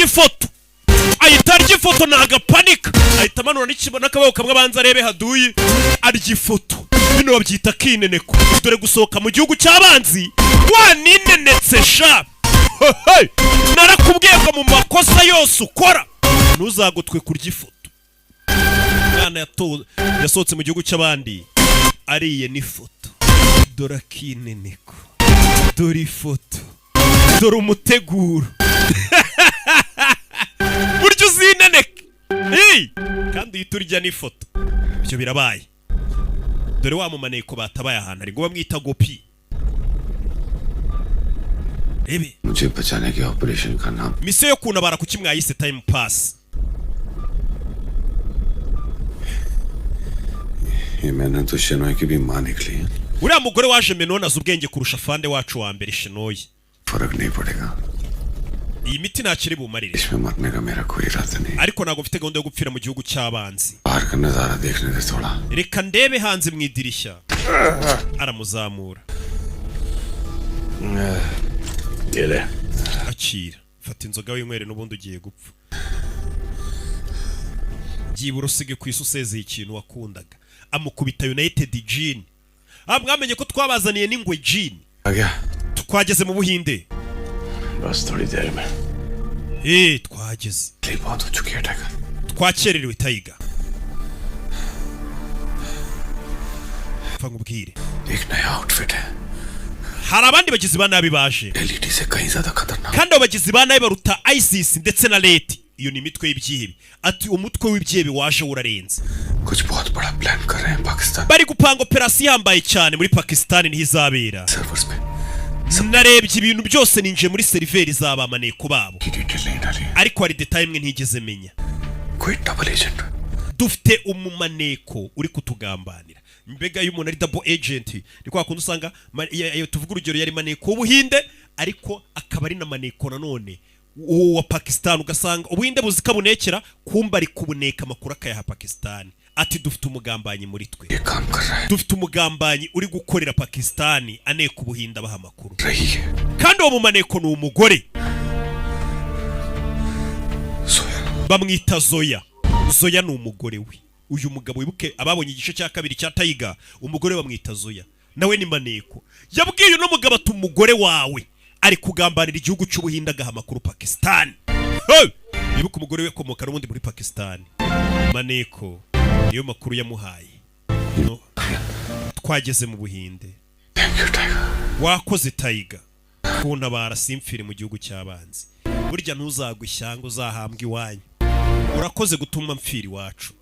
Arya ifoto, ahita arya ifoto, ni agapanika, ahita amanura n'akaboko kamwe abanza arebe haduyi, arya ifoto. Bino babyita kineneko. Dore gusohoka mu gihugu cy'abanzi waninenetse sha. Hey! Narakubwiye ngo mu makosa yose ukora ntuzagutwe kurya ifoto. Umwana yasohotse mu gihugu cy'abandi ariye n'ifoto. Dore akineneko, dore ifoto, dore umuteguro. Burya uzineneke. Hey! Kandi uhita urya n'ifoto. Ibyo birabaye. Dore wa mumaneko batabaye ahantu ari ngo bamwita Gopi, rebe. मुझे बचाने के ऑपरेशन का नाम Misiyo yo kuntabara kuki mwayise Time Pass? ये मैंने तो शनॉय की भी माँ निकली है। Uriya mugore waje Menona azi ubwenge kurusha fande wacu wa mbere Shenoyi. फर्क नहीं पड़ेगा। Iyi miti ntakiri bumarire. इसमें मरने का मेरा कोई इरादा नहीं। Ariko ntabwo mfite gahunda yo gupfira mu gihugu cy'abanzi. बाहर का नजारा देखने दे थोड़ा। Reka ndebe hanze mu idirishya. Aramuzamura. ये ले। Akira, fata inzoga winywere, n'ubundi ugiye gupfa. Byibura usige ku isi usezeye ikintu wakundaga. Amukubita United Gin. Ah, mwamenye ko twabazaniye n'ingwe Gin. आ गया। Twageze mu Buhinde. बस थोड़ी देर में। Eh, twahageze. बहुत हो चुकी है tiger. Twakererewe, Tiger. Pfa nkubwire. एक नया आउटफिट है। Hari abandi bagizi ba nabi baje. LED से कहीं ज्यादा खतरनाक। Kandi abo bagizi ba nabi baruta ISIS ndetse na leti. Iyo ni imitwe y'ibyihebe. Ati umutwe w'ibyihebe waje urarenze. कुछ बहुत बड़ा प्लान कर रहे हैं Pakistan. Bari gupanga operasiyo ihambaye cyane muri Pakisitani, niho izabera. Servers पे Narebye ibintu byose, ninjiye muri seriveri z'abamaneko babo. की डिटेल नहीं डाली। Ariko hari détail imwe ntigeze menya. कोई double agent. Dufite umumaneko uri kutugambanira. Mbega iyo umuntu ari double agent, ni kwa kundi usanga tuvuga urugero, yari maneko w'Ubuhinde ariko akaba ari na maneko nanone uwo wa Pakistan, ugasanga Ubuhinde buzi ko abunekera, kumba ari kubuneka amakuru akayaha Pakistan. Ati dufite umugambanyi muri twe. ये काम कर रहा है। Dufite umugambanyi uri gukorera Pakistan, aneka Ubuhinde, abaha amakuru. रही है। Kandi uwo mumaneko ni umugore. Zoya. Bamwita Zoya. Zoya ni umugore we uyu mugabo. Wibuke ababonye igice cya kabiri cya Tiger, umugore bamwita Zoya, nawe ni maneko. Yabwiye uno mugabo ati umugore wawe ari kugambanira igihugu cy'Ubuhinde, agaha amakuru Pakistan. Hey! Wibuke umugore we akomoka n'ubundi muri Pakistan. Maneko niyo makuru yamuhaye. No. Twageze mu Buhinde. Thank you Tiger. Wakoze, Tiger, kuntabara simfire mu gihugu cy'abanzi. Burya ntuzagwe ishyanga, uzahambwe iwanyu. Urakoze gutuma mpfira iwacu.